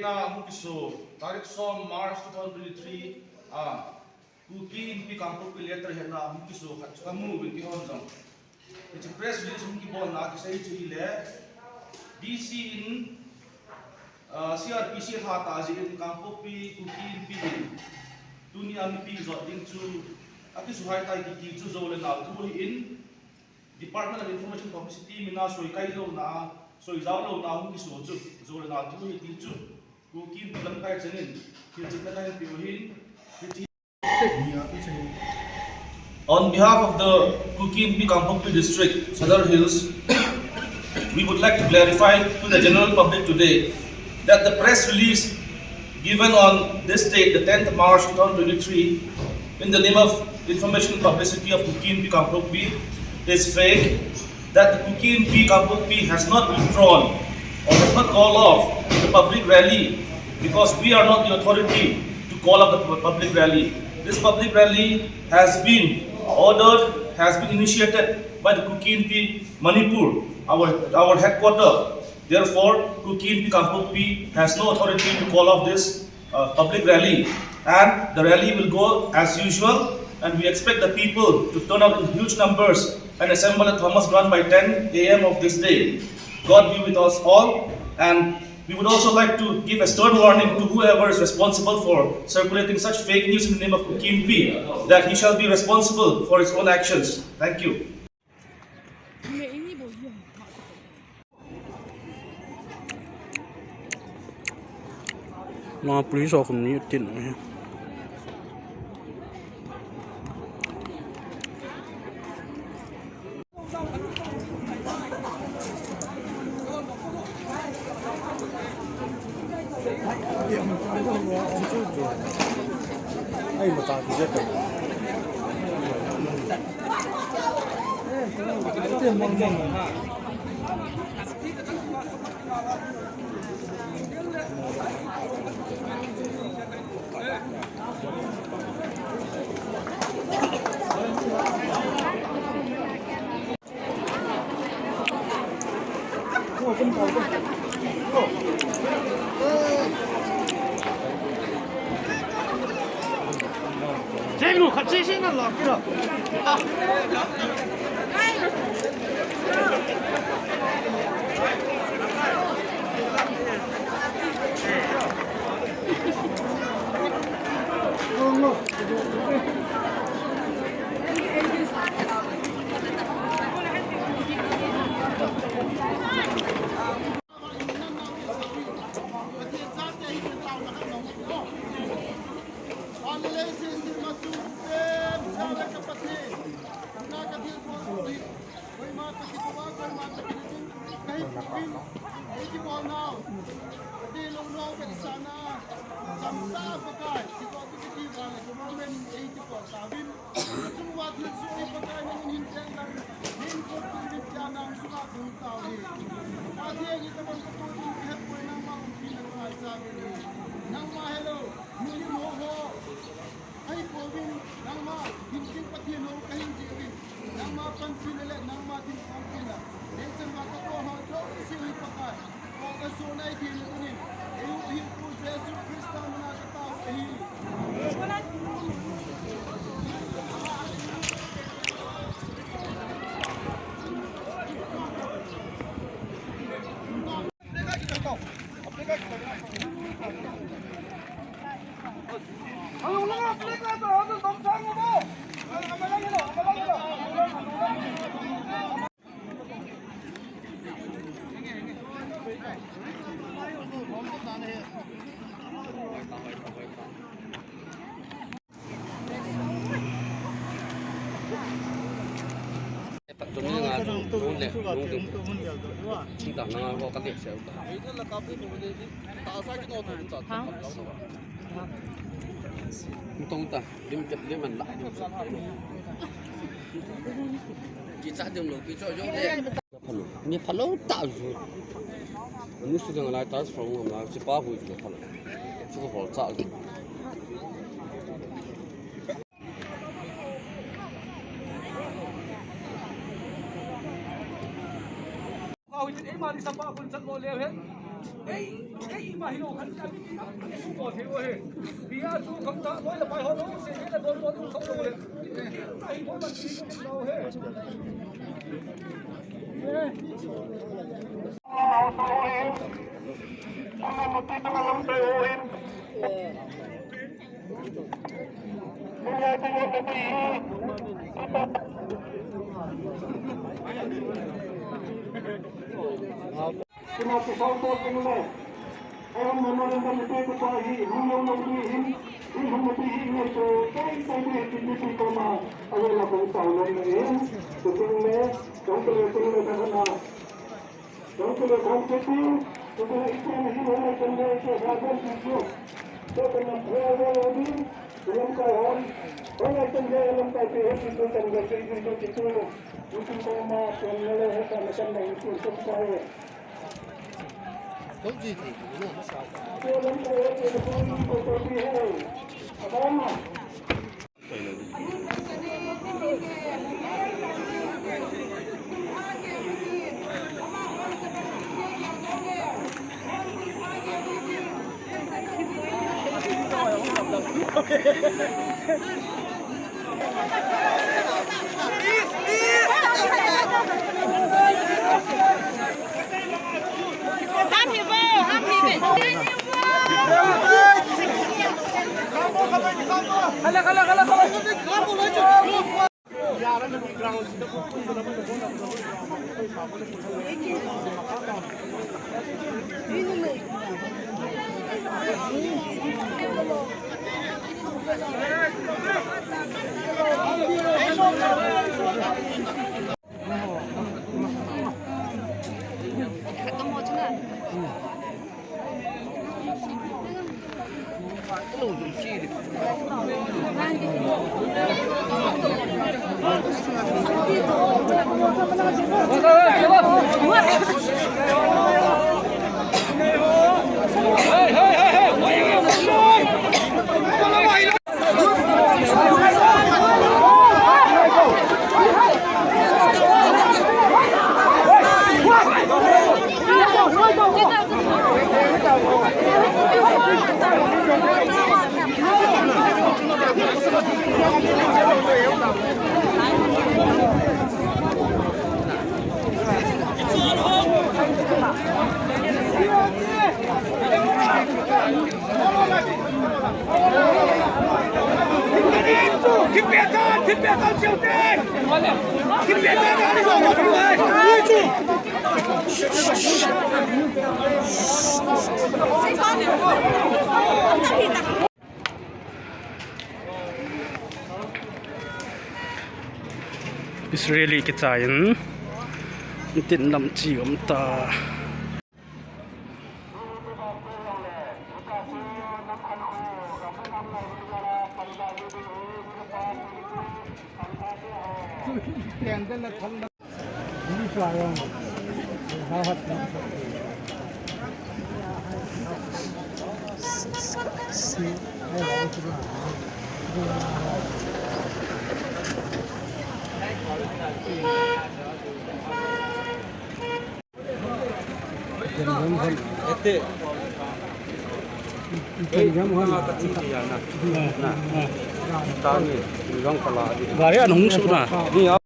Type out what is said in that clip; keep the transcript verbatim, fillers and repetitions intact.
Na hung kiso, tarik som March two thousand twenty-three, ah, Kuki Inpi Kangpokpi letterhead na hung kiso khat chu kamu uvin kihon jong. Hiche press release hung kibolna kisei chu hile, D C in, ah, C R P C lha tah jeh in Kangpokpi Kuki Inpi in tunia mipi jot ding chu akisuhai tai kiti chu jou le nal thu ahin, Department of Information Publicity mina soikai louna, soijao louna hung kiso chu, jou le nal thu ahi ti chu, Kuki Inpi lamkai chengin, thil chetna kahin peh u ahin, hiche On behalf of the Kuki Inpi Kangpokpi District, Sadar Hills, we would like to clarify to the general public today that the press release given on this date, the tenth March two thousand twenty-three, in the name of information publicity of Kuki Inpi Kangpokpi is fake, that the Kuki Inpi Kangpokpi has not withdrawn or has not called off the public rally because we are not the authority to call up the pu-, public rally. This public rally has been ordered, has been initiated by the Kuki Inpi Manipur, our, our headquarter. Therefore, Kuki Inpi Kangpokpi has no authority to call off this, uh, public rally. And the rally will go as usual, and we expect the people to turn out in huge numbers and assemble at Thomas Ground by ten A M of this day. God be with us all, and we would also like to give a stern warning to whoever is responsible for circulating such fake news in the name of Kuki Inpi, that he shall be responsible for his own actions. Thank you. Na police ho kum ni tin. Nangma hello, nuli mo ho. Ai ko bin, nangma, bin king Pathen ho, kahin ji bin. Nangma panpina le, nangma din panpina le. Nei chan va ka ko ho, jo isi hi Pakai. Ko ka so nai thi le kunin. Ei u hi ku Jesu Christa mina ka ta hu hi. Phalou, mi phalou tah ju. Ani su jang lai ta from ngam la, si pa hu ju phalou. Su ko hol cha ju. Ka hu jin ei ma ni sa pa kun chan mo leu hen. Kina kisau to kinle. Ayon memorial committee ko pa hi, hung long long hi hin, hi hung mati hi nge so, kai kai ne hi ti ti ko ma, ayon la ko ta long ne hin, ko kinle, ko kinle ko kinle ka na. Dangkule dangkule, dangkule ite na hi wala kande ite saban tiyo. Dangkule na prayer wala ni, ulam ka hon. Wala kande ulam ka ite hati ko kande sa ite ko kito. Utu ko ma kande le hata na kande ite ko kito. Ulam ka ite ko kito. Abama. Peace rally kichai in, tin lam chi um ta. Gari an hung suh na.